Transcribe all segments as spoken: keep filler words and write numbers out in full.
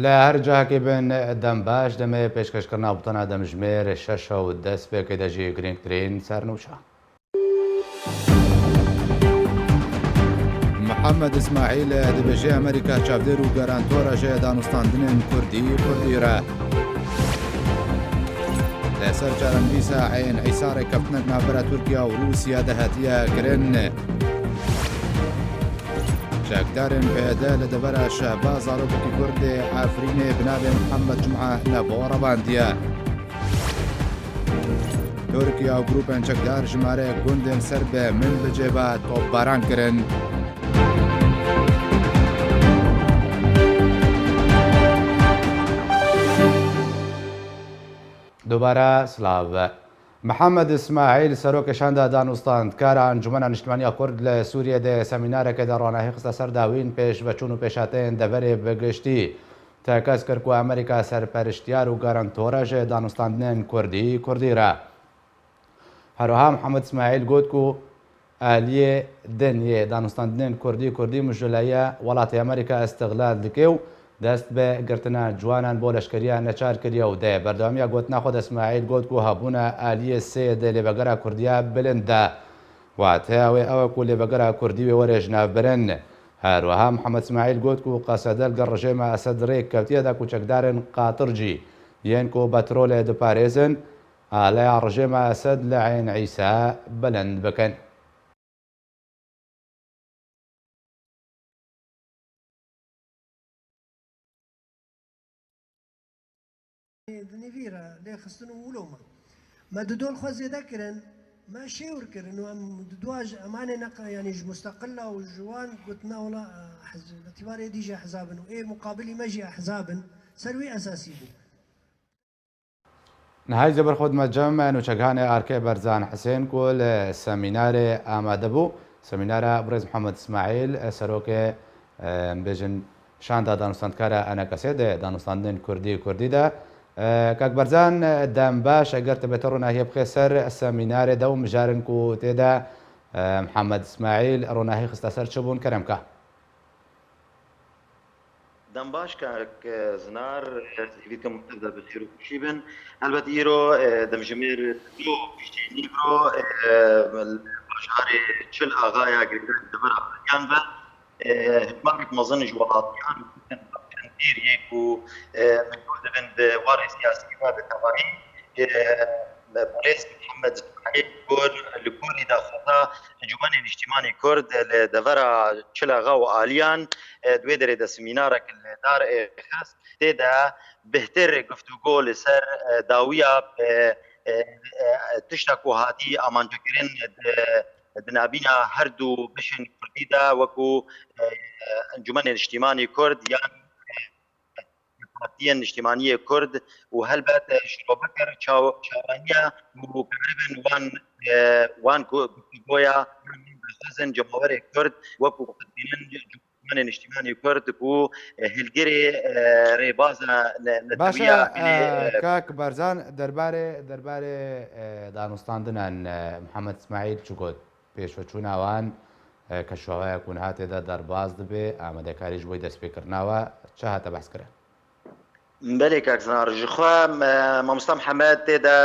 Li her cihekê bin, dem baş, demê pêşkêşkirina butona demjimêr şeş û dest pê kê de jî girîngtirîn sernûşa. Mihemed Îsmaîl dibêje Amerîka çavdêr û garantora ji danûstandinên Kurdî, Kurdî re. Li ser çarenivîsa Eyn Îsa rêkeftinek navbera Tirkiye û Rûsya de hatiye kirin. Çekdarên P Y D li devera Şehbaz zarokekî Kurd ê Efrînê bi navê Mihemed Cuma Nebo revandiye. Tirkiye û grûpên çekdar jimareyek gundên ser bi Minbicê ve topbaran kirin. Dubare silav. Mihemed Îsmaîl, serokê Şanda Danûstandkara Encûmena Niştimanî ya Kurd li Sûriyê, di semînareke de ronahî xiste ser dawîn, pêşveçûn û pêşhateyên deverê bi giştî. Tekez kir ku Amerîka serperiştiyar û garantora ji danûstandinên Kurdî, Kurdî re. Her wiha Mihemed Îsmaîl got ku aliyê din yê danûstandinên Kurdî, Kurdî mijûleya welatê Amerîka îstixlal dike û dest bi girtina ciwanan bo leşkeriya neçar kiriye û di berdewamiya gotina xwe de Îsmaîl got ku hebûna aliyê sê di lêvegera Kurdiya bilind e. Wateya wê ew e ku lêvegera Kurdî wê were jinavbirin. Her wiha Mihemed Îsmaîl got ku Qesede li gel rejêma Esed rêk kevtiye de ku çekdarên qatircî yên ku petrolê diparêzin, aleya rejêma Esed li Eyn Îsa bilind bikin. Di nîvî re lê xistin û wilo me. Me di dol xwe zêde kirin, me şêwr kirin û em di dua ji emanê neqe, yanî ji musteqilla û ji wan gotina wela, eh, hiz-, îtibarê dî jî ehzab in û ê muqabilî me jî ehzab in, ser wî esasî bû. Niha jî ber xwe dime cem nûçeghanê Arkê Berzan Hisên ku li semînarê amade bû. Semînara birêz Mihemed Îsmaîl, serokê, em bêjin, şanda danûstandkara ENKSê di danûstandinên Kurdî, Kurdî de. Kak Berzan, dem baş, eger tu bê te ronahiyê bixê ser semînarê de û mijarin ku tê de, Mihemed Îsmaîl ronahî xiste ser, çi bûn? Kerem ke. Dem baş kak Zinar, hêvî dikim hûn tev de bi xêr û xweşî bin. Helbet îro, e, demjimêr du piştî nîvro, e, li bajarê Çil Axaya girêdayî devera Alyan ve, e, hejmarek mezin ji welatiyan hatin dîr yê ku, e, mijûl dibin di warê siyasî ve bi tevahî, e, Birêz Mihemed Îsmaîl Gur li gorî daxwaza Encûmenê Niştîmanî Kurd li devera Çil Axa û Aliyan, e, di wê derê de semînarek li dar, e, xist. Tê de bêhtir guftûgo li ser, e, dawiya, e, e, e, tişta ku hatî amancekirin di, di nabîna her du beşên Kurdî de, wekû, e, e, Encûmenê Niştîmanî Kurd yan, e, Partiyên Niştîmaniyê Kurd û helbet, e, şirovekir çaw-, çawaniya û karibin wan, e, wan ku guftûgoya daxwazin cemawerê Kurd wekû xwe dibînin Encûmenê Niştîmanî Kurd ku, e, hilgirê, e, rêbaza ne-, Baş e, netewî ya binê, e, e, kak Barzan, derbarê, derbarê, e, danûstandinan, e, Mihemed Îsmaîl çi got? Pêşveçûna wan, e, keşûhavaya ku niha tê de derbas dibe, amadekarî ji bo destpêkirina we çi hate behskirin? Belê kak Zinar, ji xwe, e, mamosta Mihemed tê de,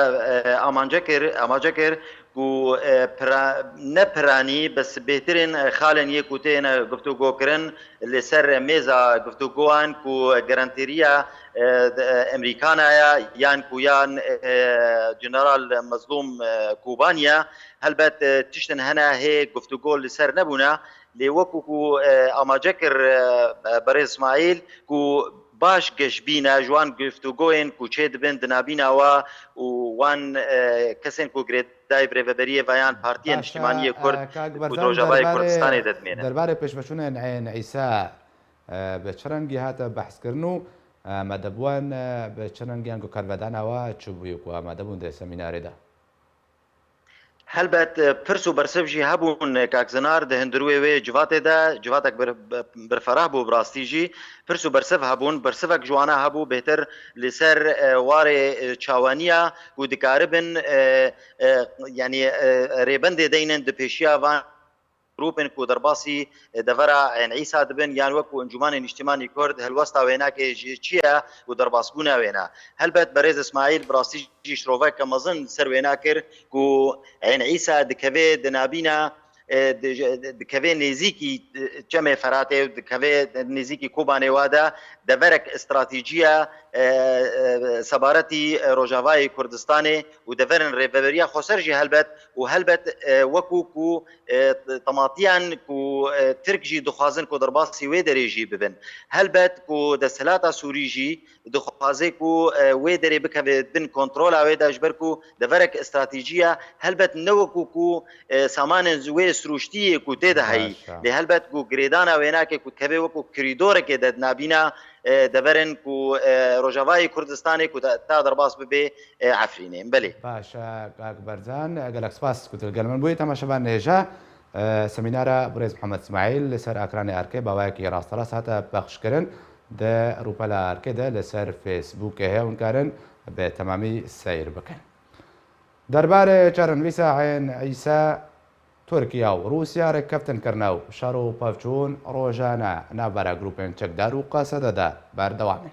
e, amance kir, amace kir ku, e, pira-, ne piranî, bes bêhtirên, e, xalên yê ku têne guftûgo kirin li ser mêza guftûgoyan ku garantêriya, e, de, e, Emerîkana ye yan ku yan, e, General Mezlûm, e, Kobaniye. Helbet, e, tiştin hene hê guftûgo li ser nebûne, lê wekû ku, e, amace kir, e, e, Birêz Îsmaîl, ku baş geşbîn e ji wan guftûgoyên ku çê dibin di nabîna we û wan, e, kesên ku girêdayî birêveberiyê ve yan Partiyên Niştîmaniyê Kurd, e, kak Berzan, ku di Rojavayê Kurdistanê de dimêne. Derbarê pêşveçûnên Eyn Îsa, e, bi çi rengî hate behskirin û, e, amadebiyan, e, bi çi rengî yan ku karvedana we çi bûye ku amade bûn di semînarê de? Helbet, e, pirs û bersiv jî hebûn, e, kak Zinar, di hundirûyê wê civatê de, civatek bir-, bi-, birferah bû bi rastî jî. Pirs û bersiv hebûn, bersivek ji wana hebû, bêhtir li ser, e, warê, e, çawaniya ku dikaribin, e, e, yanî, e, rêbendê deynin di pêşiya van grûpên ku derbasî, e, devera Eyn Îsa dibin, yan wek ku Encûmanê Nîştimanî Kurd helwesta wê nake jî çi ye û derbasbûna wê ne. Helbet berêz Îsmaîl bi rastî jî şiroveke mezin ser wê nakir ku Eyn Îsa dikeve di nabîna, e, di-, dikeve nêzîkî, e, çemê Feratê û dikeve nêzîkî Kobanê wa de deverek stratejî ye, e, e, sebaretî, e, Rojavayê Kurdistanê û deverên Rêveberiya Xweser jî helbet û helbet, e, wekû ku, e, tematiyan ku, e, Tirk jî dixwazin ku derbasî wê derê jî bibin. Helbet ku desthilata Sûrî jî dixwaze ku, e, wê derê bikeve bin kontrola wê de, ji ber ku deverek stratejî ye. Helbet ne wekû ku, e, samanên wê sirûştiyê ku tê de heyî. Baş e. Lê helbet ku girêdana wê nake ku dikeve wekû korîdoreke de di nabîna, e, deverên ku, e, Rojavayê Kurdistanê ku ta, ta derbas bibe, e, Efrînê. Belê. Baş e, kak Berzan, gelek spas ku tu li gel min bûyî. Temaşevan nêja, e, semînara birêz Mihemed Îsmaîl li ser ekranê erkê bi awayekî rasterast hate pexşkirin. Di rûpela erkê de li ser Facebookê heye, hûn karin bi temamî seyr bikin. Derbarê çarenivîsa Eyn Îsa, Tirkiye û Rûsya rêkeftin kirine û şer û pevçûn rojane navbera grûpên çekdar û Qesede de berdewam in.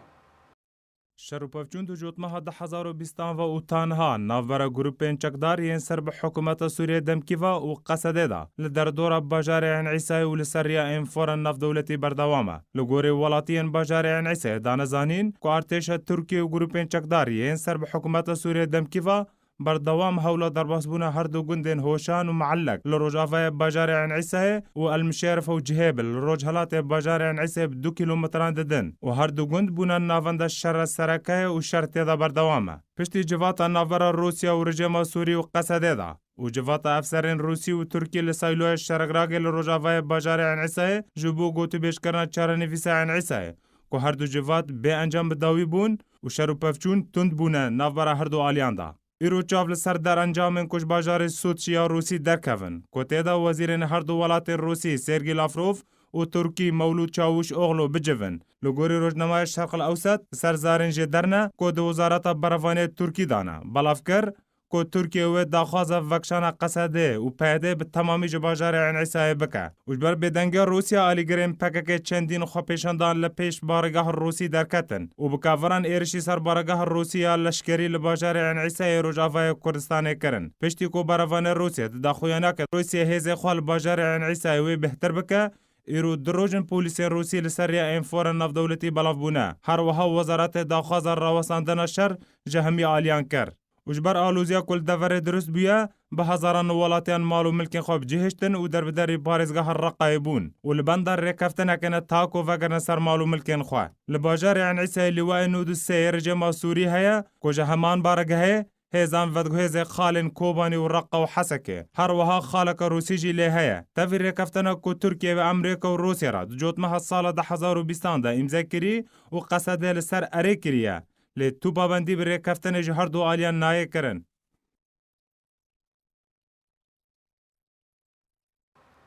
Şer û pevçûn di cotmeha du hezar û bîstan ve û ta niha navbera grûpên çekdar yên ser bi hikûmeta Sûriyê demkî ve û Qesedê de li derdora bajarê Eyn Îsayê û li ser riya înfora navdewletî berdewam e. Li gorî welatiyên bajarê Eyn Îsayê dane zanîn ku artêşa Tirkiyê û grûpên çekdar yên ser bi hikûmeta Sûriyê demkî ve berdewam hewla derbasbûna her du gundên Hoşan û Meellek li rojavayê bajarê Eyn Îsayê û El Mişerif û Cihêbil li rojhilatê bajarê Eyn Îsayê bi du kîlometran didin û her du gund bûne navenda şera sereke ye û şer tê de berdewam e. Piştî civata navbera Rûsya û rejîma Sûrî û Qesedê de û civata efserên Rûsî û Tirkî li Sayloya Şeregragê li rojavayê bajarê Eyn Îsayê ji bo gotûbêjkirina çarenivîsa Eyn Îsayê ku her du civat bê encam bi dawî bûn û şer û pevçûn tund bûne navbera her du aliyan de. Îro çav li ser derencamên ku ji bajarê Sûtçî ya Rûsî derkevin, ku tê de wezîrên her du welatên Rûsî Sergî Lavrov û Tirkî Mewlûd Çawûşoglu bicivin. Li gorî rojnameya Şerq el Ewset, li ser zarên jê derne ku di Wezareta Berevaniyê Tirkî de ne, belav kir ku Tirkiye wê daxwaza vekişana Qesedê û PYDê bi temamî ji bajarê Eyn Îsayê bike. Û ji ber bêdengiya Rûsya alîgirên P K K çendîn xwepêşandan li pêş baregeha Rûsî derketin û bi kaviran êrişî ser baregeha Rûsî ya leşkerî li bajarê Eyn Îsayê rojavayê Kurdistanê kirin. Piştî ku berevanê Rûsya di daxuyaniyeke Rûsya hêzê xwe li bajarê Eyn Îsayê wê bêhtir bike, îro du roj in polîsên Rûsî li ser riya înfora navdewletî belav bûne. Her wiha Wezaretê daxwaza rawestandina şer ji hemî aliyan kir. Û ji ber aloziya ku li deverê dirust bûye, bi hezaran welatîyan mal û milkên xwe bi cih hiştin û derbiderî parêzgeha Reqayê bûn û li benda rêkeftinekê ne ta ku vegerine ser mal û milkên xwe. Li bajarê Eyn Îsayê lîwayê nod û sê yê rejîma Sûrî heye ku ji heman baregehê hêzan vedguhêzê xalên Kobanî û Reqa û Hesekê. Her wiha xaleke Rûsî jî lê heye. Tevî rêkeftina ku Tirkiye bi Amerîka û Rûsya re di cotmeha sala du hezar û bîstan de îmze kirî û Qesedê li ser erê kiriye. Lê tu pabendî bi rêkeftinê ji her du aliyan nayê kirin.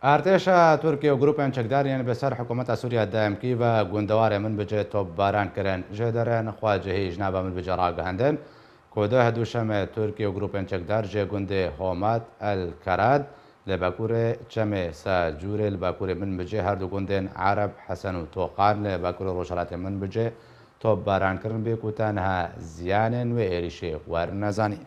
Artêşa Tirkiye û grûpên çekdar yên bi ser hikûmeta Sûriye demkî ve gundewarê Minbicê topbaran kirin. Jêderên xwecihî ji nava Minbicê ragihandin ku duh duşemê Tirkiye û grûpên çekdar ji gundê Homat El Kerad li bakurê çemê Sacûrê li bakurê Minbicê her du gundên Ereb Hesen û Toqan li bakurê rojhilatê Minbicê topbaran kirin bê ku tenha ziyanên wê êrişê werine zanîn.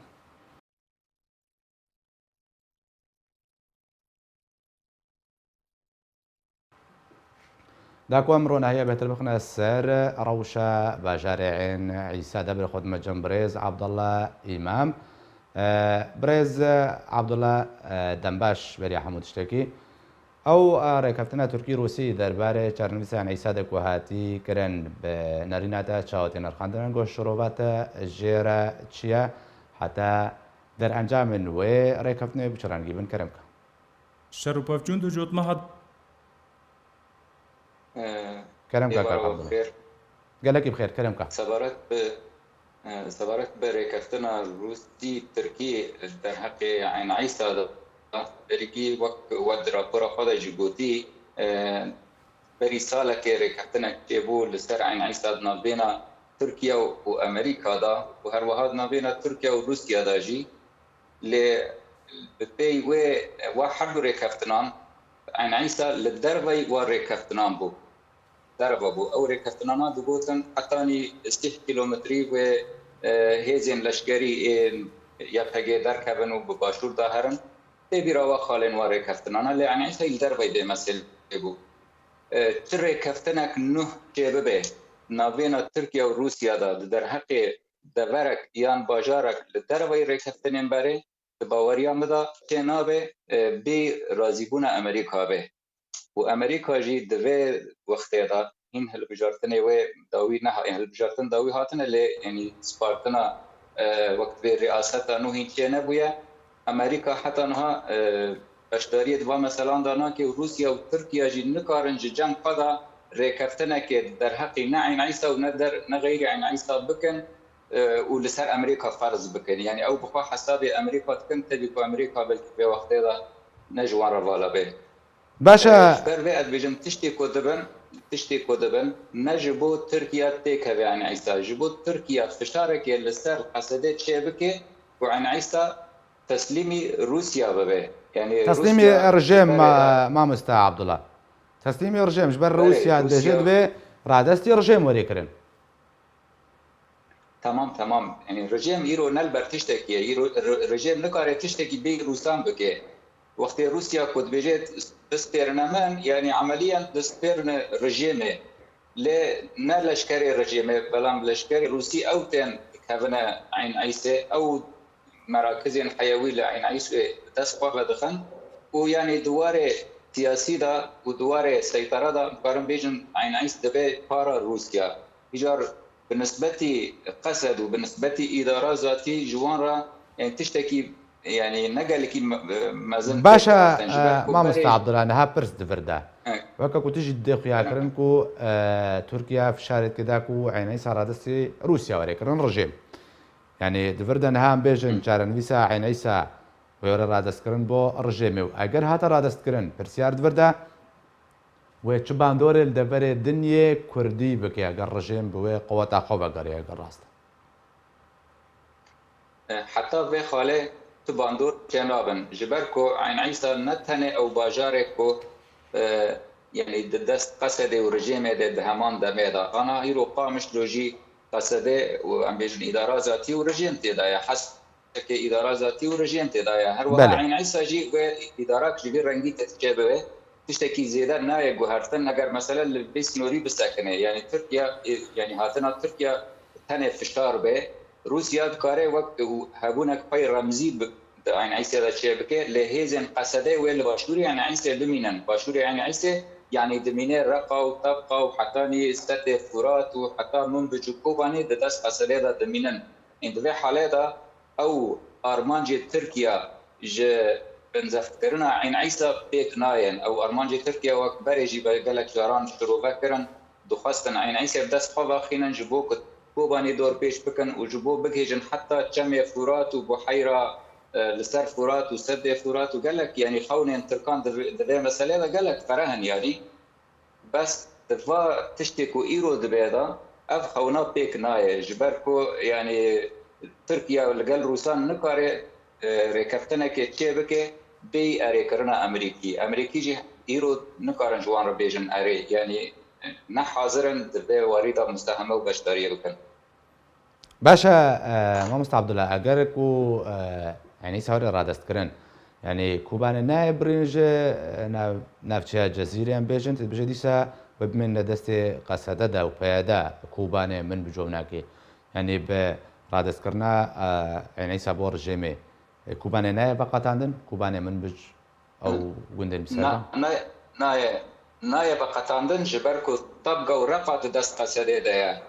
Da ku em ronahiya bêhtir bixine ser rewşa bajarê Eyn Îsa de, berê xwe dime cem birêz Abdullah Îmam. E, birêz Abdullah, e, dembaş beriya hemû tiştekî. Ew, e, rêkeftina Tirkî-Rûsî derbarê çarenivîsa Eyn Îsa de ku hatî kirin bi nerîna te çawa tê nirxandin, ku şirova te jê re çi ye? Heta derencamên wê rêkeftinê bi çi rengî bin? Kerem ke. Şer û pevçûn du cotmeha Ee, Kerem ke, kak Abdullah. Gelekî bi xêr, kerem ke. Sebaret bi, e, sebaret bi rêkeftina Rûsî Tirkî derheqê Eyn Îsa de, berî wek we di rapora xwe de jî gotî, e, berî salekê rêkeftinek çêbû li ser Eyn Îsa di navbêna Tirkiye û Amerîka de û her wiha di navbêna Tirkiye û Rûsya de jî. Lê bi pey wê, wa her du rêkeftinan Eyn Îsa li derveyî wa rêkeftinan bû. Derve bû. Ew rêkeftinana digotin hetanî sîh kîlometrî wê, e, hêzên leşkerî ê Y P G derkevin û bi başûr de herin. Tê bîra wa xalên wa rêkeftinana, lê Eyn Îsayî li derveyî bê meselê bû. E, çi rêkeftinek nuh çêbibe navbêna Tirkiye û Rûsya de di derheqê deverek yan bajarek li derveyî rêkeftinên berê, di baweriya min de çê nabe, e, bê razîbûna Amerîka be. Û Amerîka jî di vê wextê de hîn hilbijartinê wê dawî neha-, hilbijartin dawî hatine, lê, yanî, spartina, e, wek divê riyaseta nû hîn çê nebûye. Amerîka heta niha, e, beşdariyê di va meselan de nake û Rûsya û Tirkiye jî nikarin ji cem xwe de rêkeftinekê derheqî ne Eyn Îsa û ne der-, ne xeyrî Eyn Îsa bikin, e, û li ser Amerîka ferz bikin. Yanî ew bi xwe hesabê Amerîka dikin, tevî ku Amerîka belkî vê wextê de ne ji wan re vala bê. Baş e. Ji ber vê ez dibêjim tiştê ku dibin, tiştê ku dibin, ne ji bo Tirkiye têkeve Eyn Îsa, ji bo Tirkiye fişarekê li ser Qesedê çêbike ku Eyn Îsa teslîmî Rûsya bibe. Yanî Teslîmî Rûsya rejîm, berê ma-, mamoste Abdullah. Teslîmî rejîm, ji ber Rûsya dibêje divê radestî rejîm werê kirin. Tamam, tamam. Yanî rejîm îro ne li ber tiştekî ye. Îro re-, rejîm nikare tiştekî bê Rûsan bike. Wextê Rûsya ku dibêje distêrine min, yanî emeliyan distêrine rejîmê. Lê ne leşkerê rejîmê, belam leşkerê Rûsî ew tên dikevine Eyn Îsê, ew merakizên heyewî li Eyn Îsê dest xwe vedixin û yanî di warê siyasî de û di warê seytera de, dikarin bêjin Eyn Îs dibe para Rûsya. Îcar bi nisbetî Qesed û bi nisbetî îdara zatî ji wan re, yanî tiştekî, yanî ne gelekî me-, mezin Baş e, tê diwestin ji ber e, ku mamoste berê Abdullah, niha pirs di vir de. He. Weke ku tu jî didê xuya kirin ku, e, Tirkiye fişarê dike da ku Eyn Îsa radestî Rûsya were kirin rejîm. Yanî di vir de niha em bêjin Hı. çarenivîsa Eyn Îsa wê were radestkirin bo rejîmê û eger hate radestkirin, pirsiyar di vir de, wê çi bandorê li deverê dinyê kurdî bike eger rejîm bi wê qeweta xwe vegeriya, eger rast e? E, heta vê xalê tu bandor çênabin. Ji ber ku Eyn Îsa ne tenê ew bajarê ku, e, yanî di dest Qesedê û rejîmê de di heman demê de. Ana îro Qamişlo jî Qesedê û em bêjin îdara zatî û rejîm tê de ye. Hes Yekê îdara zatî û rejîm tê de ye. Her wiha Belê. Eyn Îsa jî wê îdarak ji vî rengî te çê bibe. Tiştekî zêde nayê guhertin, eger mesele li vê sînorî bisekine. Yanî Tirkiye, e, yanî hatina Tirkiye tenê fişar be. Rûsya dikare wek û hebûnek pey remzî bi, di Eyn Îsê de çê bike, lê hêzên Qesedê wê li başûrê Eyn Îsê bimînin. Başûrê Eyn Îsê, yanî dimîne Reqa û Tebqa û hetanî Sedê Furat û heta Minbic û Kobanê di dest Qesedê de dimînin. Ên di vê halê de ew armancê Tirkiye ji binzeftkirina Eyn Îsa pêk nayên. Ew armancê Tirkiye wek berê jî be gelek caran şirove kirin, dixwestin Eyn Îsê bi dest xwe vexînin ji bo ku Kobanê dorpêç bikin û ji bo bigihêjin heta çemê Furat û buheyra, e, li ser Furat û Sedê Furat û gelek, yanî xewnên Tirkan di vê, di vê meselê de gelek fereh in, yanî. Bes di va tiştê ku îro dibe de, ev xewna pêk nayê, ji ber ku, yanî, Tirkiye li gel Rûsan nikare, e, rêkeftinekê çê bike bêyî erêkirina Amerîkî. Amerîkî jî îro nikarin ji wan re bêjin erê, yanî, ne hazir in di vê warî de musteheme û beşdariyê bikin. Baş e, e, mamoste Abdullah, eger ku, e, yanî sawirê radest kirin, yanî Kobanê nayê birîn ji, e, nav-, navçeya Cezîrê em bêjin, tu dibêje dîsa we bimîne destê Qesede de û P Y D Kobanê Minbic û nakê. Yanî bi radestkirina, e, Eyn Îsa bo rejîmê, e, Kobanê nayê veqetandin, Kobanê Minbic Ew gundên bi ser Na, de? na, nayê, nayê veqetandin, ji ber ku Tebqa û Reqa di dest Qesedê de ye.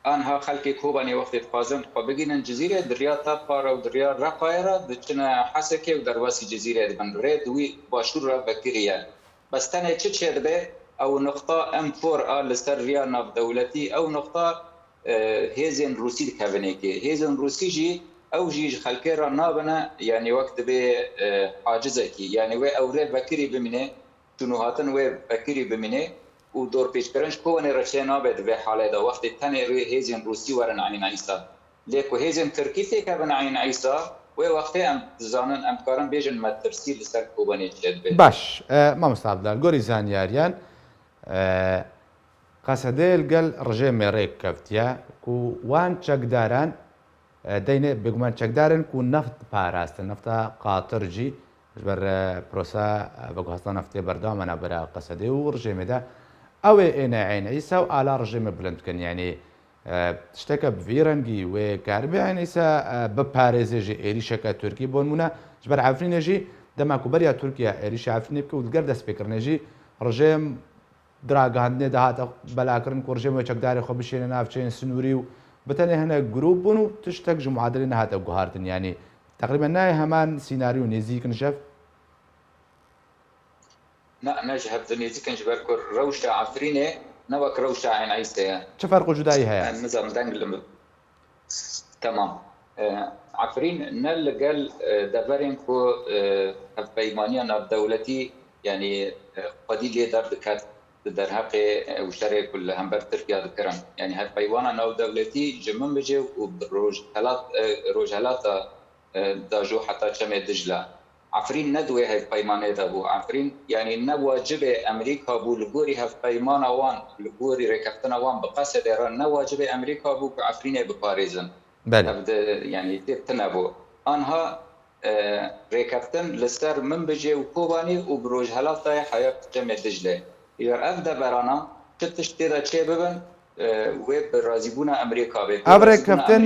Anha xelkê Kobanê wextê dixwazin xwe bigihînin Cizîrê, di riya Tebqa re û di riya Reqayê re diçine Hesekê û derbasî Cizîrê dibin. Rê di wî başûr re vekirî ye. Bes tenê çi çêdibe, ew nuqta M four a li ser riya navdewletî, ew nuqta, e, hêzên Rûsî dikevin êkê. Hêzên Rûsî jî, ew jî ji xelkê re nabine, yanî wek dibê, e, hacizekî. Yanî wê ew rê vekirî bimîne, çûn û hatin wê vekirî bimîne û dorpêçkirin ji Kobanê re çê nabe di vê halê de. Wextê tenê rê hêzên Rûsî werin Eyn Îsa. Lê ku hêzên Tirkî têkevin Eyn Îsa, Wê wextê em dizanin, em dikarin bêjin metirsî li ser Kobanê çêdibe. Baş, e, mamosta Abdullah, li gorî zanyariyan, e, Qesedê li gel rejêmê rêk keftiye ku wan çekdaran, e, deynê bêguman çekdarin ku neft parastin, nefta qatir jî ji ber, e, prosa, e, veguhastina neftê berdewam e navbera Qesedê û rejêmê de. Ew ê êne Eyn Îsa û ala rejêmê bilind bikin. Yanî, e, tişteke bi vî rengî wê karibe Eyn Îsa, e, biparêzê jî êrîşeke Tirkî bo nimûne. Ji ber Efrînê jî dema ku beriya Tirkiye êrîşa Efrînê bike û digel destpêkirinê jî rejêm di ragihandinê de hate belakirin ku rejêmê çekdarê xwe bişêne navçeyên sinûrî û bi tenê hinek grûp bûn û tiştek ji muadilê nehate guhartin. Yanî teqrîben nayê heman sînaryo nêzîk in ji hev? Na, ne ji hev di nêzîk in ji ber ku rewşa Efrînê ne wek rewşa Eyn Îsê ye. Çi ferq û cudayî heye? Em nizanim deng li Temam. E, Efrîn ne li gel, e, deverên ku, e, hevpeymaniya navdewletî, yanî, e, xwedî lê derdiket di derheqê, e, û şerê ku li hember Tirkiye dikirin. Yanî hevpeymana navdewletî ji Minbicê û bi rojhelat, e, rojhelata, e, Dajo heta Çemê Dicle. Efrîn ne di wê hevpeymanê de bû. Efrîn, yanî ne wacibê Amerîka bû li gorî hevpeymana wan, li gorî rêkeftina wan bi Qesedê re ne wacibê Amerîka bû ku Efrînê biparêzin. Belê. Ev de, yanî tê tune bû. Anha, e, rêkeftin li ser Minbicê û Kobanê û bi rojhelat de ye heya Çemê Diclê. Îcar ev deverana çi tişt tê de çê bibin, e, wê bi razîbûna Amerîka bê. Ev rêkeftin,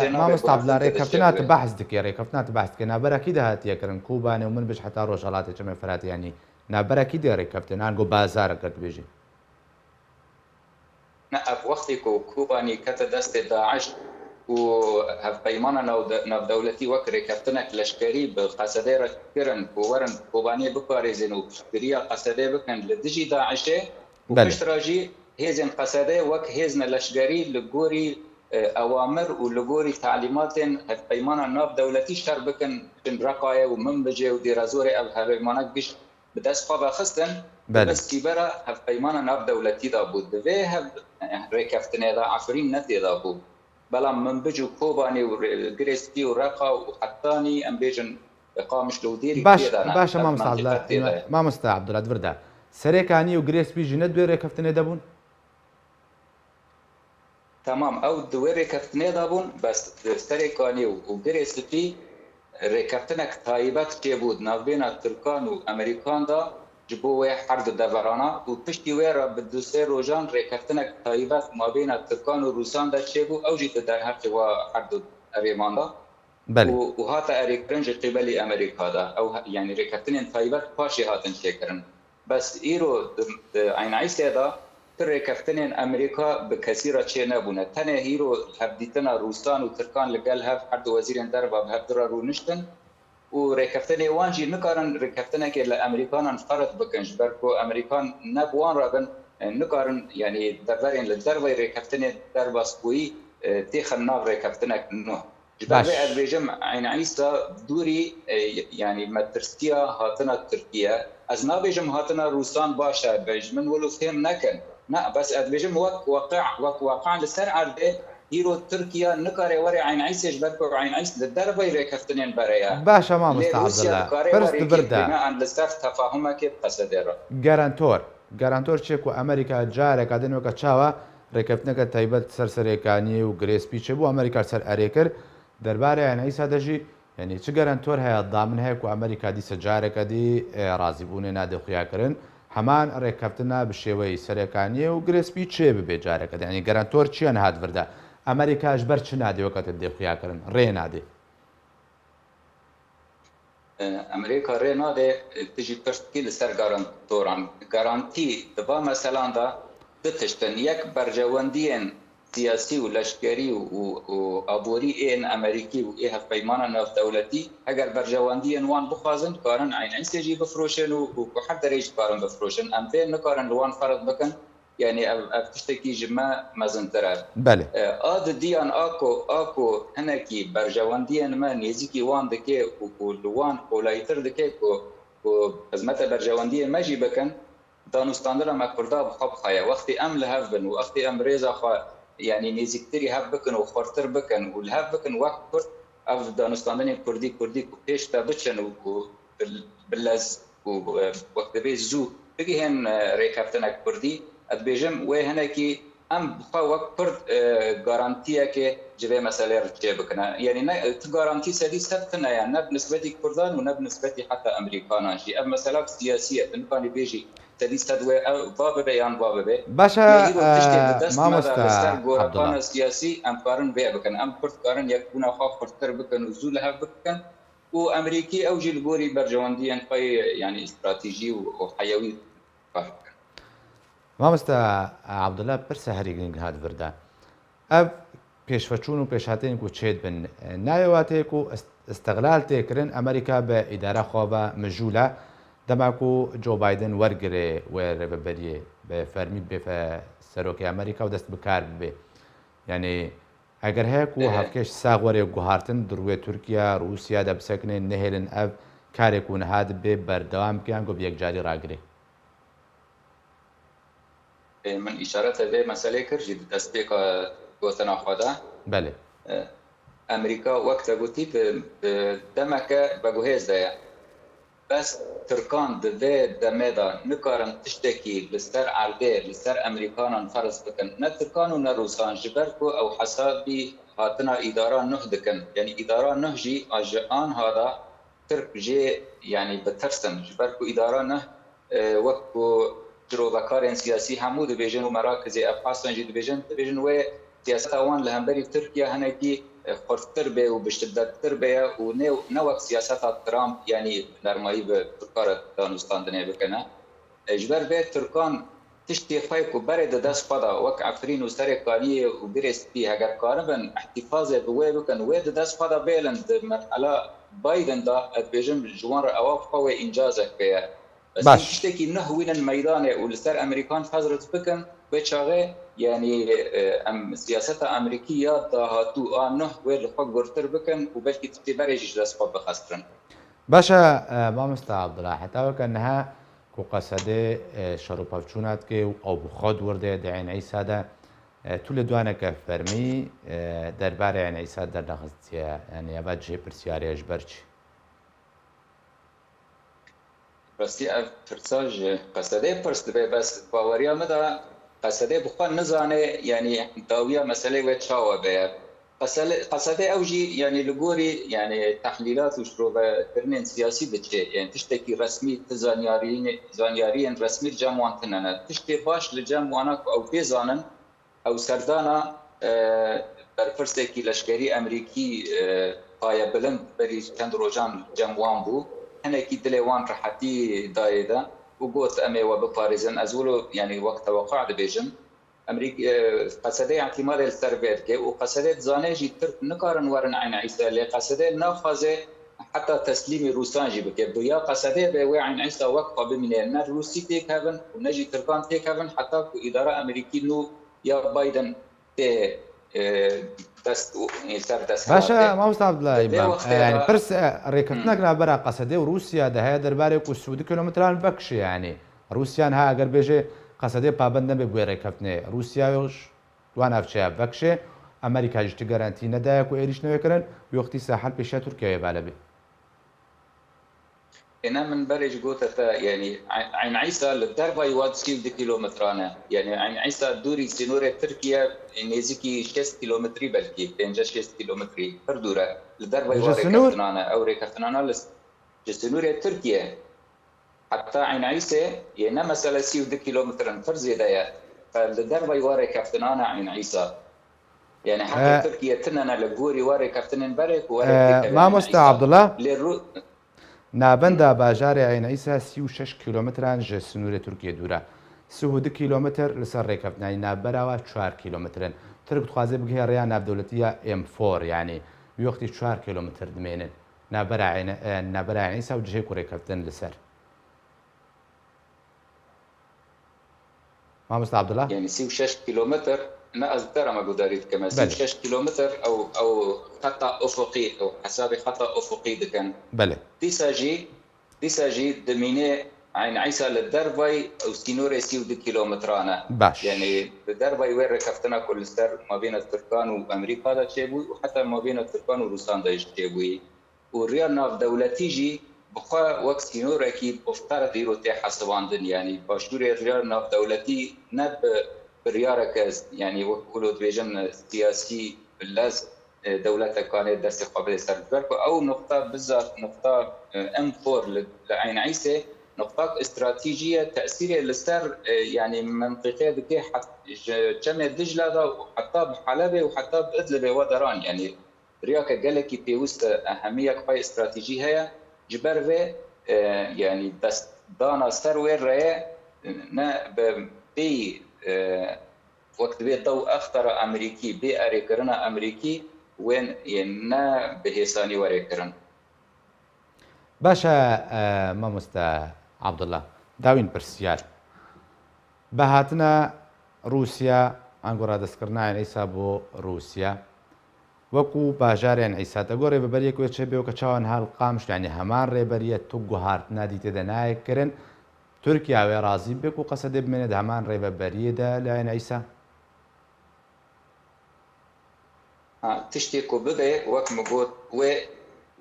e, mamosta Abdullah, rêkeftina tu behs dikê, rêkeftina tu behs dikê, navbera kî de hatiye kirin? Kobanê û Minbic heta rojhelatê Çemê Firatê, yanî navbera kî de rêkeftin? Ango bazar eger tu bêjî. Ne, ev wextê ku Kobanî kete destê DAIŞ û hevpeymana navde-, navdewletî wek rêkeftinek leşkerî bi Qesedê re kirin ku werin Kobaniyê biparêzin û piştgiriya Qesedê bikin li dijî DAIŞê û Belê. Pişt re jî hêzên Qesedê wek hêzne leşkerî li gorî, e, ewamir û li gorî talîmatên hevpeymana navdewletî şer bikin, biçin Reqayê û Minbicê û Dêrezorê ev hevpeymanek giş bi dest xwe vexistin, Belê. Bes sîbera hevpeymana navdewletî de bû. Di vê hev-, rêkeftinê de Efrîn ne tê de bû. Belam Minbic û Kobanê û Rê-, Girê Spî û Reqa û Hetanî, em bêjin Qamişlo û Dêrî Baş, tê de ne. Baş e, ev mamosta Abdullah, mantîqet tê de ye. Mamosta Abdullah, di vir de. Serê Kanî û Girê Spî jî ne di wê rêkeftinê de bûn? Temam, ew di wê rêkeftinê de bûn, bes di Serê Kanî û, û Girê Spî rêkeftinek taybet çêbû di navbêna Tirkan û Amerîkan de ji bo wê her du deverana û piştî wê re bi du sê rojan rêkeftinek taybet mabêna Tirkan û Rûsan de çêbû, ew jî di derheqê wa her du herêman de. Belê. Û, û hate erêkirin ji qîbelî Amerîka de. Ew he-, yanî rêkeftinên taybet paşê hatin çêkirin. Bes îro di, di Eyn Îsê de tu rêkeftinên Amerîka bi kesî re çê nebûne. Tenê îro hevdîtina Rûsan û Tirkan li gel hev her du wezîrên derve bi hev du re rûniştin û rêkeftinê wan jî nikarin rêkeftinekê li Amerîkanan ferq bikin, ji ber ku Amerîkan ne bi wan re bin, e, nikarin, yanî deverên li derveyî rêkeftinê derbasbûyî, e, têxin nav rêkeftinek nû. Ji ber Baş. Vê ez dibêjim, Eyn Îsa dûrî, e, yanî metirsiya hatina Tirkiye. Ez nabêjim hatina Rûsan baş e, be ji min wilo fêm nekin. Na, bes ez dibêjim wek weqî, wek weqî li ser erdê, îro Tirkiye nikare were Eyn Îsê ji ber ku Eyn Îs li derveyî rêkeftinên bere ye. Baş e, mamosta Lê Rûsya Abdullah. Dikare Pirs were di vir de. Bînaen li ser tefahumekê bi Qesedê re. Garantor. Garantor çê ku Amerîka careka din weke çawa rêkeftineke taybet ser Serê Kaniyê û Girê Spî çêbû, Amerîka ser erê kir. Derbarê Eyn Îsa de jî, yanî çi garantor heye, damin heye ku Amerîka dîse careke dî, e, razîbûnê nade xuya kirin? Heman rêkeftina bi şêweyî Serê Kaniyê û Girê Spî çê bibe careke dî. Yanî garantor çi ye niha di vir de? Amerîka ji ber çi nade weke te dê xuya kirin? Rê nade. E, Amerîka rê nade, e, tu jî pirs dikî li ser garantoran. Garantî di va meselan de du tişt in. Yek, berjewendiyên siyasî û leşkerî û, û aborî ên Amerîkî û ê hevpeymana navdewletî, heger berjewendiyên wan bixwazin, karin Eyn Îsê jî bifroşin û, û ku her derê jî dikarin bifroşin. Em vê nikarin li wan ferq bikin. Yanî ev, ev tiştekî ji me mezintir e. Belê. E, a didiyan a ku, a ku hinekî berjewendiyên me nêzîkî wan dike û ku li wan qolayîtir dike ku, ku xizmete berjewendiyên me jî bikin, danûstandina me Kurda bi xwe bi xwe ye. Wextê em li hev bin û wextê em rêza xwe, yanî nêzîktirî hev bikin û xurtir bikin û li hev bikin wek Kurd, Ev danûstandinên kurdî, kurdî ku pêş de biçin û ku bi, bi lez û, e, wek divê zû bigihên, e, rêkeftinek kurdî, ez dibêjim wê hinekî em bi xwe wek kurd, e, garantiyekê ji vê meselê re çêbikine. Yanî ne, tu garantî sedî sed tune ye, ne bi nisbetî kurdan û ne bi nisbetî heta emerîkanan jî. Ev mesela siyasî ye, tu nikanî bêjî sedî sed wê ev va bibe yan va bibe. Baş e, Lê îro tiştê di e, dest me de li ser mamosta gorekana Abdullah. Siyasî em karin vê bikin. Em kurd karin yekbûna xwe xurttir bikin û zû li hev bikin. Û Emerîkî ew jî li gorî berjewendiyên xwe yê, yanî stratejî û, û heyewî kar bikin. Mamosta Abdullah, pirsa herî giring hat vir de. Ev pêşveçûn û pêşhateyên ku çêdibin, nayê wateyê ku ist-, istiqlal tê kirin, Amerîka bi îdara xwe ve mijûl e, dema ku Joe Biden wergirê wê rêveberiyê bi fermî bê fe-, serokê Amerîka û dest bi kar bibe. Yanî eger heye ku Ehe. hevkêş sax were guhartin, di rûyê Tirkiye, Rûsya de bisekine, nehêlin ev karê ku niha dibe berdewam bikin, ku bi yekcarî ragirê. Ê, min îşarete vê meselê kir jî di destpêka gotina xwe de. Belê. E, Amerîka wek te gotî bi, bi demeke veguhêz de ye. Bes Tirkan di vê demê de nikarin tiştekî li ser erdê, li ser Emerîkanan ferz bikin. Ne Tirkan û ne Rûsan, ji ber ku ew hesabî hatina îdara nuh dikin. Yanî îdara nuh jî a ji anha de Tirk jê, yanî, bitirsin. Ji ber ku îdara nuh, e, wek ku cirovekarên siyasî hemû dibêjin û merakizê Efxasan jî dibêjin, dibêjin wê siyaseta wan li hemberî Tirkiye hinekî, e, xurttir bê û bi şidettir bê ye û ne, ne wek siyaseta Trump, yanî, nermayî bi Tirka re danûstandinê bikine. E, ji ber vê Tirkan tiştê xwe ku berê di dest xwe de wek Efrîn û Serê Kaniyê û Birê Spî heger karibin îhtîfazê bi wê bikin, wê di dest xwe de bêlin di merhela Biden de, ez dibêjim ji wan re ewa xwe wê încazek pê ye. Bes Baş. Tiştekî nuh wînin meydanê û li ser Emerîkan hezret bikin, wê çaxê, yanî, e, em siyaseta Emerîkî ya dahatû a nuh wê li xwe gurtir bikin û belkî tiştê berê jî ji dest xwe bixestrin. Baş e, e, mamosta Abdullah, heta weke niha ku Qesedê, e, şer û pevçûna dike û ew bi xwe di wir de ye di Eyn Îsa de, e, tu lêdwaneke fermî, e, derbarê Eyn Îsa dernexistiye. Yanî eva cihê pirsiyarê ye ji ber çi? Rastî ev pirsa ji Qesedê pirs dibe, bes baweriya min de Qesedê bi xwe nizane, yanî dawiya meselê wê çawa be ye. Qesele-, Qesedê ew jî, yanî li gorî, yanî tehlîlat û şirovekirinên siyasî diçe. Yanî tiştekî resmî, ti zanyariyên, zanyariyên resmî li cem wan tune ne. Tiştê baş li cem wana ku ew pê zanin, ew serdana, e, berpirsekî leşkerî Emerîkî, e, payebilind berî çend rojan cem wan bû. Hinekî dilê wan rehetî dayê de û got, "Em ê we biparêzin." Ez wilo, yanî wek tewequa dibêjim. Emerîk-, e, Qesedê îtîmadê li ser vê dike û Qesedê dizane jî Tirk nikarin werin Eyn Îsa, lê Qesedê naxwaze heta teslîmî Rûsan jî bike. Bi ya Qesedê be wê Eyn Îsa wek xwe bimîne. Ne Rûsî têk hebin û ne jî Tirkan têk hebin heta ku îdara Emerîkî nû ya Biden tê, e, dest û, e, ser dest Baş e, mamosta Abdullah Îmam. Yanî pirs, e, rêkeftinek navbera Qesedê û Rûsya de heye derbarê ku sî û du kilometran vekişê, yanî Rûsya niha eger bêje Qesedê pabend nebe bi wê rêkeftinê. Rûsya wan navçeya vekişê, Amerîka jî tu garantî nedaye ku êrîş newê kirin, wî wextî sahel pêşiya Tirkiyeyê vale bê. Êne min berê ji gote te, yanî Eyn Îsa li dervayî wa sî û du kîlometran e. Yanî Eyn Îsa dûrî sînorê Tirkiye nêzîkî şêst kîlometrî belkî, pênceh şêst kîlometrî, pir dûr e. Li dervayî wa rêkeftinan e. Ew rêkeftinana li, ji sînorê Tirkiye heta Eyn Îsê yê ne mesele sî û du kîlometr in, pir zêde ye. Li dervayî wa rêkeftinan e Eyn Îsa. Yanî heqê Tirkiye tune ne li gorî wa rêkeftinên berê ku were têkeve Eyn Îsa. Mamosta Abdullah. Lê rû- Navenda bajarê Eyn Îsa sî û şeş kîlometran ji sînorê Tirkiyê dûr e. Sî û du kîlometr li ser rêkeftinayî navbera wa çar kîlometr in. Tirk dixwaze bigihê rêya navdewletî ya M four, yanî wî wextî çar kîlometr dimênin. Navbera Eyn-, e, navbera Eyn Îsa û cihê ku rêkeftin li ser. Mamosta Abdullah? Yanî sî û şeş kîlometr, ne ez te re me guhdarî dikim. Belê. Sî û şeş kîlometr ew, ew xeta ufuqî, ew hesabê xeta ufuqî dikin. Belê. Dîsa jî, dîsa jî dimîne Eyn Îsa li dervayî ew sînorê sî û du kîlometran e. Baş. Yanî li dervayî wê rêkeftina ku li ser mabêna Tirkan û Amerîka de çêbû û heta mabêna Tirkan û Rûsan de jî çêbûyî. Û riya navdewletî jî bi xwe wek sînorekî bi ferz îro tê hesibandin. Yanî başûrê riya navdewletî ne bi biryareke, yanî wek wilo dibêjin, siyasî bi lez, e, dewletek kanê destê xwe bidê ser. Ji ber ku ew nuqta bizaf nuqta, e, em xor li, li Eyn Îsê nuqtak stratejî ye, tesîrê li ser, e, yanî mintîqê dike, het-, ji çemê Dicla de û heta bi Helebê û heta bi Idlibê we deran, yanî riyake gelekî pêwist e, ehemiyek xwe stratejî heye. Ji ber vê, e, yanî destdana ser wê reye, e, ne bi pêyî, e, wek divê dew extera Amerîkî, bê erêkirina Amerîkî, wên yên ne bi hêsanî were kirin. Baş e, e, mamoste Abdullah. Dawîn pirsiyar. Bi hatina Rûsya, ango radestkirina Eyn Îsa bo Rûsya, wekû bajarên Îsa, te got rêveberiyek wê çêbe weke çawa niha li Qamişlo, yanî heman rêberiye tu guhartina dî tê de nayê kirin. Tirkiye wê razî bibe ku Qesedê bimêne di heman rêveberiyê de li Eyn Îsa? Ha, tiştê ku bibe, wek min got, wê,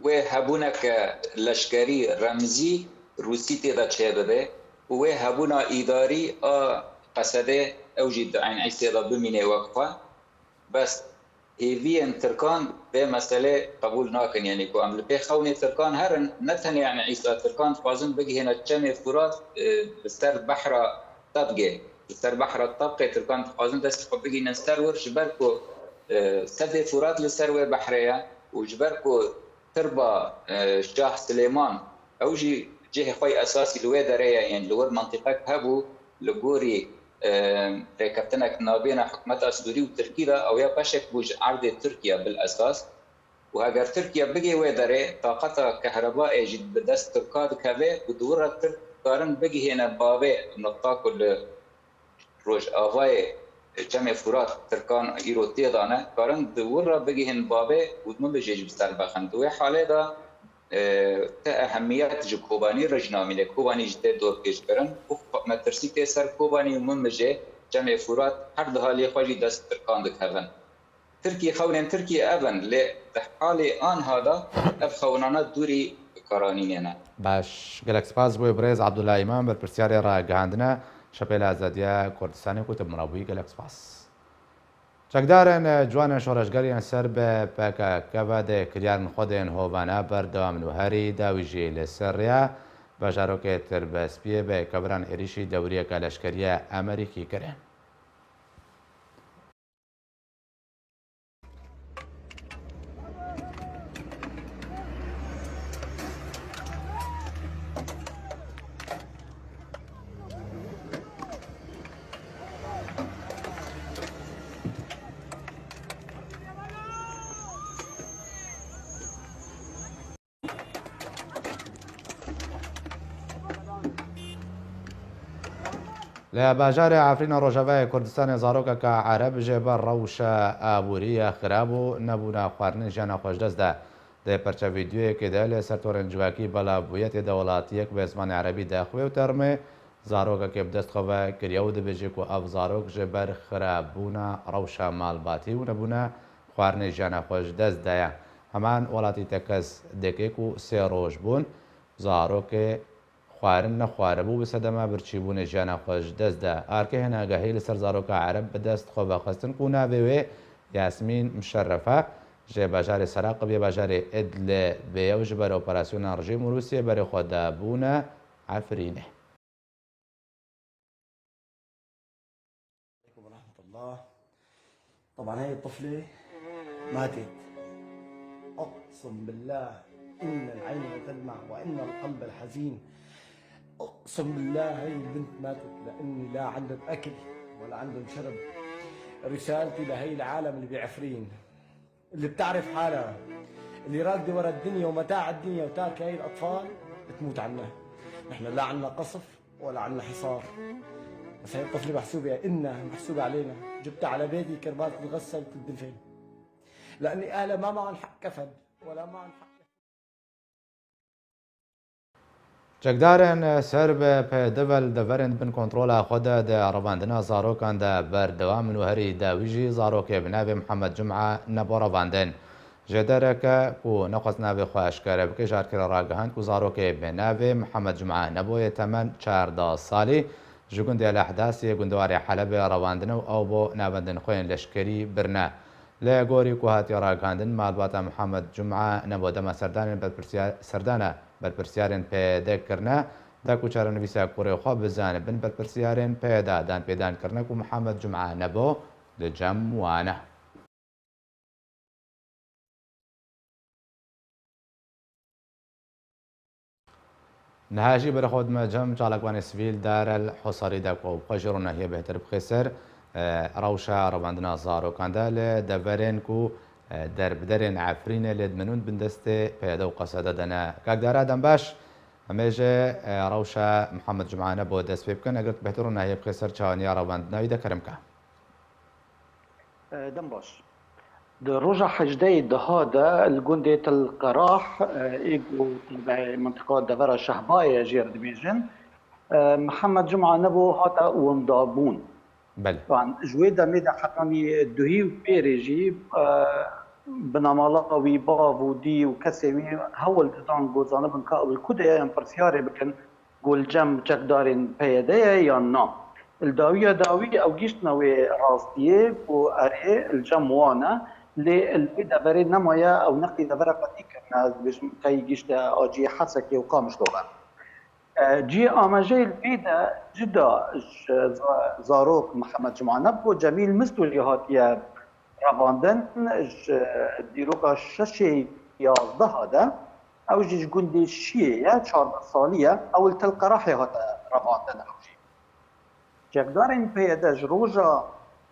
wê hebûneke leşkerî, remzî, Rûsî tê de çêbibe û wê hebûna îdarî a Qesedê, ew jî di Eyn Îsê de bimîne wek xwe. Bes hêviyên Tirkan vê meselê qebûl nakin, yanî ku em li pê xewnê Tirkan herin, ne tenê Eyn Îsa, Tirkan dixwazin bigihêne çemê Furat, e, li ser behra Tebgê. Li ser behra Tebqê Tirkan dixwazin destê xwe bigihînin ser wir, ji ber ku, e, sedê Furat li ser wê behrê ye û ji ber ku tirba, e, Şah Silêman, ew jî cihê xwe yê esasî li wê derê ye, yên li wir mintîqek hebû, li gorî, e, rêkeftinek nabêna hikûmeta Sûrî û Tirkî de, ew ya beşek bû ji erdê Tirkiye bil esas. Û heger Tirkiye bigê wê derê, taqeta kehrebayê jî bi dest Tirka dikeve û di wir re Tirk karin bigihêne bavê nuqta ku li Rojavayê Çemê Furat Tirkan îro tê de ne, karin di wir re bigihên bavê û Minbicê jî bi ser bexin. Di wê halê de, e, ti ehemiyet ji Kobanî re jî namîne. Kobanî jî tê dorpêçkirin û metirsî tê ser Kobanî û Minbicê, Çemê Furat her di halê xwe jî dest Tirkan dikevin. Tirkî, xewnên Tirkî ev in, lê di halê anha de ev xewnana dûrî karanînê ne. Baş, gelek spas bo wê birêz Abdullah Îmam, berpirsiyarê ragihandina Şepêla Azadiya Kurdistanê ku tu bi min re bûyî, gelek spas. Çekdarên ciwanên şoreşgeriyên ser bi P K K ve dê kiryarên xwe dên hovana berdewam in û herî dawî jî li ser rêya bajarokê Tirbespiyê bi keviran êrîşî dewriyeke leşkerî ya Amerîkî kirin. Li bajarê Efrîna Rojavayê Kurdistanê zarokeke Ereb jê ber rewşa aborî ya xirab û nebûna xwarinê jiyana xwe ji dest da. Di perçe vîdyoyekê de li ser torên civakî belav bûye, tê de welatiyek bi zimanê Erebî daxuye û termê zarokekê bi dest xwe ve kiriye û dibêje ku ev zarok ji ber xirabûna rewşa malbatî û nebûna xwarinê jiyana xwe ji dest daye. Heman welatî tekez dike ku sê roj bûn zarokê xwarin nexwaribû bi sedema birçîbûnê jiyana xwe ji dest da. Arkê hêna agahî li ser zaroka Ereb bi dest xwe ve xwestin ku navê wê Yasmîn Mişerref e, ji bajarê Seraqib yê bajarê Idlibê ye û ji ber operasyona rejîm û Rûsiyê berê xwe dabûne Efrînê. عليكم ورحمة الله. طبعًا هاي الطفلة ماتت. أقسم بالله إن العين لتدمع وإن القلب الحزين. أقسم بالله هاي البنت ماتت لأني لا عندهم أكل ولا عندهم شرب. رسالتي لهي العالم اللي بعفرين، اللي بتعرف حالها، اللي راكدة ورا الدنيا ومتاع الدنيا وتاركة هاي الأطفال تموت عنها. نحن لا عنا قصف ولا عنا حصار. بس هاي الطفلة محسوبة إلنا، محسوبة علينا. جبتها على بيتي كرمال تتغسل وتدفن. لأني أهلها ما معهم حق كفن ولا معهم حق Çekdarên ser bi P D ve li deverên di bin kontrola xwe de di revandina zarokan de berdewam in û herî dawî jî zarokê bi navê Mihemed Cuma Nebo revandin. Jêdereke ku nexwest navê xwe eşkere bike, ji Arkerê ragihand ku zarokê bi navê Mihemed Cuma Nebo yê temen çardeh salî ji gundê El Ehdasê yê gundewarê Helebê revandine û ew bo navendên xwe yên leşkerî birine. Li gorî ku hatiye ragihandin, malbata Mihemed Cuma Nebo dema serdanên berpirsiyar-, serdana berpirsiyarên P Y D kirine, da ku çarenivîsa kurê xwe bizane bin berpirsiyarên P Y D danpêdan kirine ku Mihemed Cuma Nebo di cem wan e. Niha jî berê xwe dime cem çalakvanê sivîl Dar el Husarî de ku ew bi xwe jî ronahiyê bêhtir bixê ser, e, rewşa revandina zarokan de li deverên ku, e, derbiderên Efrînê lê dimînin bin destê P Y D û Qesede de ne. Kak Dara, dem baş. Em ê ji, e, rewşa Mihemed Cuma Nebo dest pê bikin. Eger tu bêhtir ronahiyê bixê ser çawaniya revandina wî de, kerem ke. Dem baş. Di roja hejdehê diha de li gundê Til Qerah, ê ku tabiê mintiqa devera Şehbayê ye jê re dibêjin, Mihemed Cuma Nebo hate windabûn. Belê. Yan ji wê demê de hetanî duhî û pêrê jî, binamala wî, bav û dî û kesên wî hewl didan ku zanibin ka ew li ku de ye yan pirsyarê bikin ku li cem çekdarên P Y D ye yan na. Li dawiya dawî ew gihîştine wê rastiyê ku erê li cem wan e, lê li wê deverê nemaye, ew neqlî devereke dî kirine, ez dibêjim tey gihîşte aliyê Hesekê û Qamişlo ve. E, cihê amajeyê li vê de cida ji za-, zarok Mihemed Cuma Nebo, Cemîl Mistû jî hatiye revandin ji dîroka şeşê yazdeha de, ew jî ji gundê Şiyê ye, çardeh salî ye, ew li Til Qerahê hate revandin ew jî. Çekdarên P Y D ji roja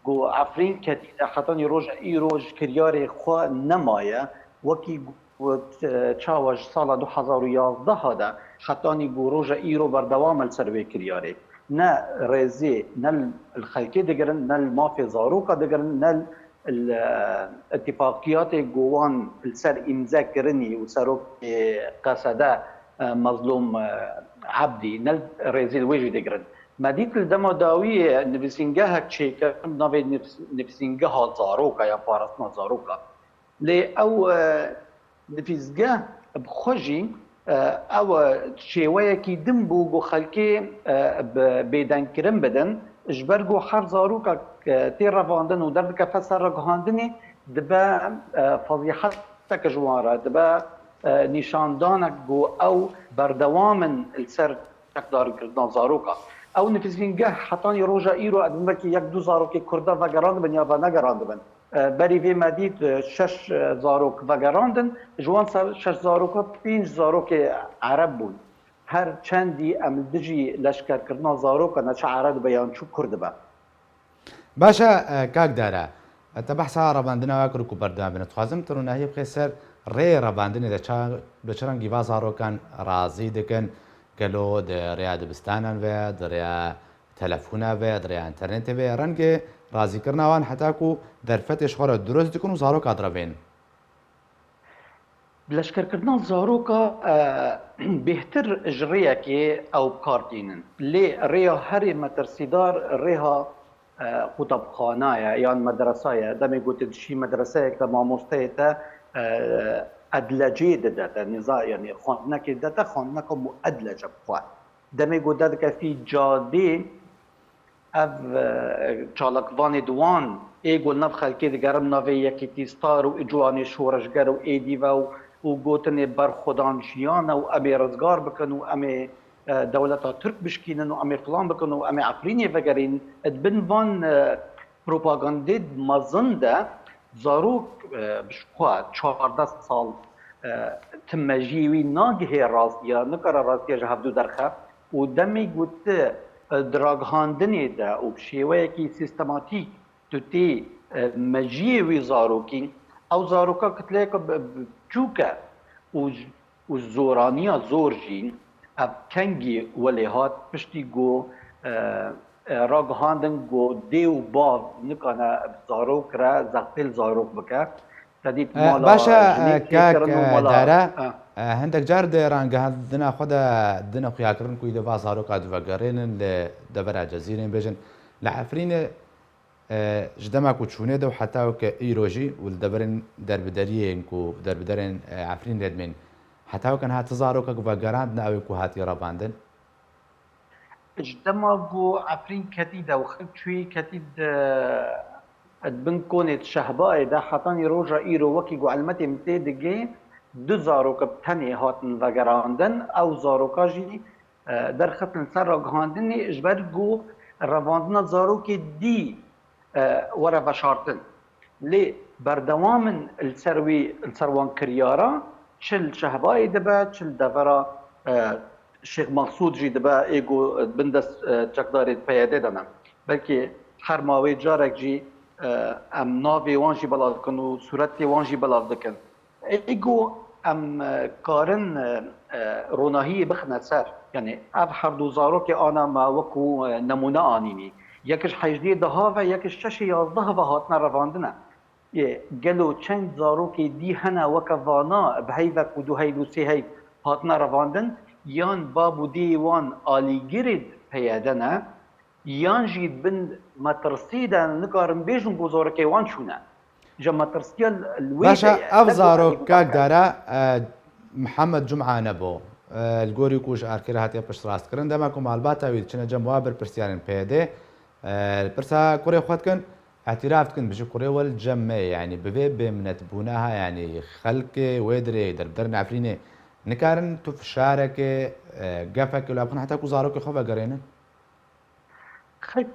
ku Efrîn ketî de hetanî roja îro ji kiryarê xwe nemaye, wekî got, e, çawa ji sala du hezar û yazdeha de hetanî ku roja îro berdewam e li ser wê kiryarê. Ne rêzê, ne li xelkê digirin, ne li mafê zaroka digirin, ne li, e, îtîfaqiyatê ku wan li ser îmze kirinî û serokê Qesede, e, Mezlûm, e, Ebdî, ne li rêzê li wê jî digirin. Me dît li dema dawiyê nivîsîngehek çêkir, navê nivîs-, nivîsîngeha zaroka ya parastina zaroka. Lê ew, e, nivîsgeh bi xwe jî, e, ew, e, şêweyekî din bû ku xelkê, e, bi bêdengkirin bidin, ji ber ku her zarokek, e, tê revandin û derdikeve ser ragihandinê, dibe, e, fezîheteke ji wan re, dibe, e, nîşandanek ku ew berdewam in li ser çekdarkirina zaroka. Ew nivîsîngeh hetanî roja îro, ez dibim belkî yek du zarokê Kurda vegerandibin ya venegerandibin. E, berî vê me dît, e, şeş, e, zarok vegerandin. Ji wan ser şeş zaroka pênc zarokê Ereb bûn. Her çendî em li dijî leşkerkirina zaroka, neçe Ereb dibe yan çi Kurd dibe. Baş e, e, kak Dara, e, te behsa revandina we kir ku berdewam bine. Dixwazim tu ronahiyê bixê ser rêyê revandinê de ça-, bi çi rengî va zarokan razî dikin? Gelo di rêya dibistanan ve, di rêya telefona ve, di rêya înternetê ve, rengê razîkirina wan heta ku derfetê ji xwe re dirust dikin û zaroka direvên? Leşkerkirina zaroka, e, bêhtir ji rêyekê ew bi kar tînin. Lê rêya herî metirsîdar rêha, e, qutabxana ye yan medresa ye. Demê ku tu diçî medreseyek de mamosteyê te, e, edlecê dide te, niza-, yanî xwendinekê dide te, xwendineke muedlece bi xwe. Demê ku derdikevî cadê, ev, e, çalakvanê di wan ê ku li nav xelkê digerin, navê Yekîtî Star û Îcwanê Şoreşger û êdî ve û, û gotinê berxwedan jiyan e û em ê rizgar bikin û em ê, e, dewleta Tirk bişkînin û em ê filan bikin û em ê Efrînê vegerîn. Di bin van, e, propagandê mezin de zarok, e, bi ji xwe çardeh sal, e, tim mejiyê wî nagihê rastiya, nikare rastiya ji hevdû derxe û demê ku tu, e, di ragihandinê de û bi şêweyekî sîstematîk tu tê, e, mejiyê wî zarokî, ew zaroka kitleyeke bi-, bi-, biçûk e û û zoraniya zor jî ev kengî welê hat piştî ku, e, e, ragihandin ku dê û bav nikane bi zarok re zextê li zarok bike. Te dît Eh, mala baş e, jinê eh, kak, çêkirin û eh, mala, Dara, eh. eh, hindek car di rangihandina xwe de dine xuyakirin ku î li va zaroka divegerênin li devera Cezîrê, bêjin li Efrînê, eh, ji dema ku çûnê de û heta weke îro jî û li deverên derbideriyên ku derbiderên, eh, Efrînê dimên, heta weke niha ti zarokek vegerandine ew ê ku hatî revandin? Ji dema ku Efrîn ketî de û xelk çûyî ketî di, di bin konê di Şehbayê de, hetanî roja îro wekî ku elmetê min tê digê, du zarok bi tenê hatin vegerandin. Ew zaroka jî, e, derxistin ser ragihandinê, ji ber ku revandina zarokê dî e, were veşartin. Lê berdewam in li ser wî, li ser wan kiryara, çi li Şehbayê dibe, çi li devera, e, Şêx Mexsûd jî dibe, ê ku bin dest, e, çekdarê P Y D de ne. Belkî her mawê carek jî, e, em navê wan jî belav dikin û sûretê wan jî belav dikin. Ê ku em, e, karin, e, e, ronahiyê bixine ser, yanî ev her du zarokê ana me wekû, e, nemûne anînî. Yek ji hejdê deha ve, yek ji şeşê yazdeh ve hatine revandine. Ê, gelo çend zarokê dî hene weke vana bi heyvek û du heyv û sê heyv hatine revandin, yan bab û dê wan alîgirê P Y D ne? Yan jî bin metirsî de nikarin bêjin ku zarokê wan çûne. Ji metirsiya li wê Baş e, de ye, ev ne ku zarok, kak Dara, e, Mihemed Cuma nebû. E, li gorî ku ji erkê re hatiye piştrastkirin, dema ku malbata wî diçine cem wa berpirsiyarên P Y D, e, pirsa kurê xwe dikin, îtiraf dikin, bijî kurê we li cem me ye, yanî bi vê bêminetbûna ha, yanî xelkê wê dirê, derbiderên Efrînê, nikarin tu fişarekê, e, gefekê li bixin heta ku zarokê xwe vegerênin? Xelk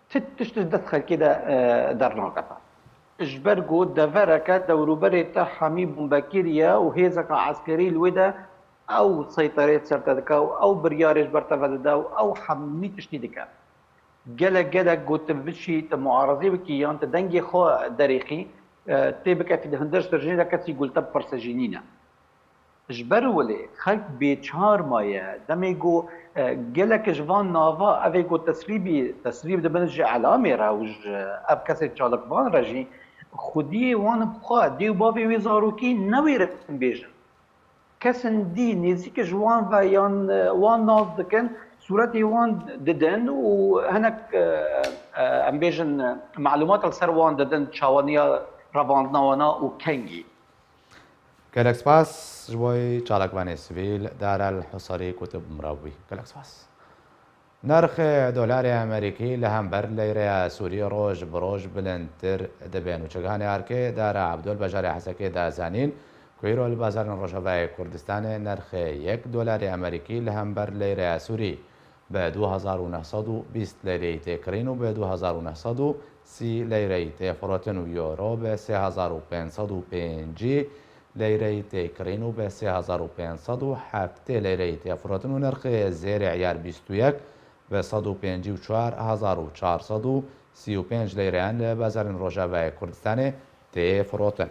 ti tişt ji dest xelkê de, e, dernakeve. Ji ber ku devereke dewrûberê te hemî bombe kiriye û hêzeke eskerî li wê de ew seyterê ser te dike û ew biryarê ji ber te vedide û ew hemî tiştî dike. Gelek, gelek ku tu bişî, tu muarezê bikî yan tu dengê xwe derêxî, e, tê bike fî di hundir sirjinê de kesî ku li te bipirse jî nîne. Ji ber wilê xelk bêçar maye. Demê ku, e, gelek ji van nava, ev ê ku tesrîbî, tesrîb dibin ji elamê re û ji ev kesê çalakvan re jî, xwediyê wan bi xwe, dê û bavê wê zarokî newêrin bêjin. Kesên dî nêzîk ji wan ve yan, e, wan nas dikin, sûretê wan didin û hinek, e, e, em bêjin, e, melûmat li ser wan didin, çawaniya revandina wana û kengî. Gelek spas ji bo çalakvanê sivîl, Dara El Husarî ku tu bi min re bûyî. Gelek spas. Nirxê dolarê Amerîkî li hember leyreya Sûrî roj bi roj bilindtir dibên û çiganê arkê Dara Abdul bajarê Hesekê da zanîn ku îro li bazarên Rojavayê Kurdistanê nirxê yek dolarê Amerîkî li hember leyreya Sûrî bi du hezar û neh sed û bîst leyreyî tê kirîn û bi du hezar û neh sed û sî leyreyî tê firotin û euro bi sê hezar û pênc sed û pêncî leyreyî tê kirîn û bi sê hezar û pênc sed û heftê leyreyî tê firotin û nirxê zêrê eyar bîst û yek bi sed û pêncî û çar hezar û çar sed û sî û pênc leyreyan li bazarên Rojavayê Kurdistanê tê firotin.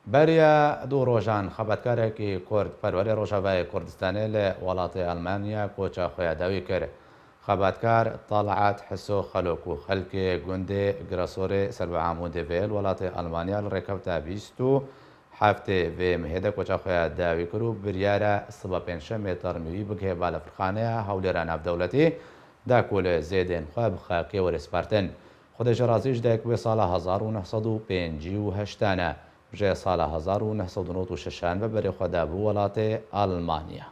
Beriya du rojan xebatkarekî Kurd perwerê Rojavayê Kurdistanê li welatê Almanya koça xwe ya dawî kir. Xebatkar Talat Hiso Xelo ku xelkê gundê Grasorê ser bi Amûdê ve li welatê Almanya li rêkefta bîst û heftê vê mehê de koça xwe ya dawî kir û biryara siba pêncşemê termî wî bigihe balafirxaneya Hewlêra Navdewletî da ku li zêdên xwe bi xakê were spartin. Xwedê ji razî ji dayik wê sala hezar û neh sed û pêncî û heştan e, ji sala hezar û neh sed û nod û şeşan ve berê xwe dabû welatê Almanya.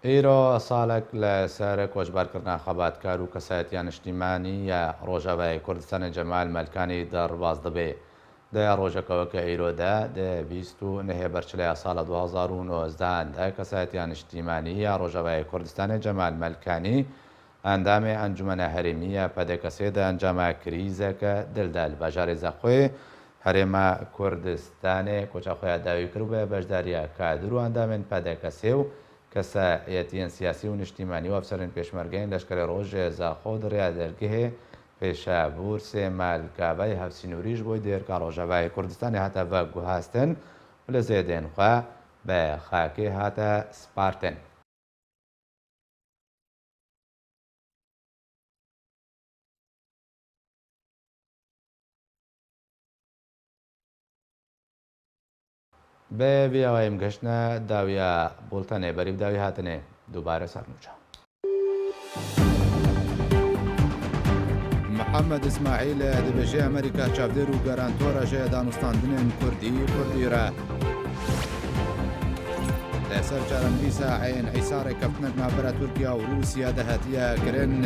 Îro salek li ser koçberkirina xebatkar û kesayetiya niştîmanî ya Rojavayê Kurdistanê Cemal Melkanî derbas dibe. Di rojeke weke îro de, di bîst û nehê Berçileya sala du hezar û nozdehan de kesayetiya niştîmanî ya Rojavayê Kurdistanê Cemal Melkanî, endamê Encûmena Herêmî ya P D K S'ê di encama krîzeke dil de li bajarê Zexoyê Herêma Kurdistanê koça xwe ya dawî kir û bi beşdariya kadir û endamên P D K S'ê û kesayetiyên siyasî û niştîmanî û efserên pêşmergeyên Leşkerê Rojê Zexo di rêya dergehê Pêşebûr sê mel gaveyê hevsînorî ji bo dêrka Rojavayê Kurdistanê hate veguhestin û li zêdên xwe bi xakê hate spartin. Bi vî awayî em geştine dawiya bultenê, berî bi dawî hatinê dubare ser nûçe. Mihemed Îsmaîl dibêje Amerîka çavdêr û garantora ji danûstandinên Kurdî, Kurdî re. Li ser çarenivîsa Eyn Îsa rêkeftinek navbera Tirkiye û Rûsya de hatiye kirin.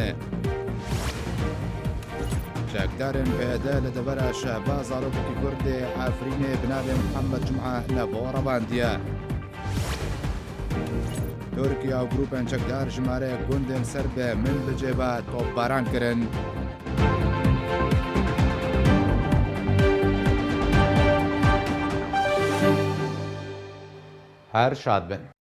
Çekdarên P Y D li devera şehba zarokekî Kurd ê Efrînê bi navê Mihemed Cuma Nebo revandiye. Tirkiye û grûpên çekdar jimareyek gundên ser bi Minbicê ve topbaran kirin. Her şad bin.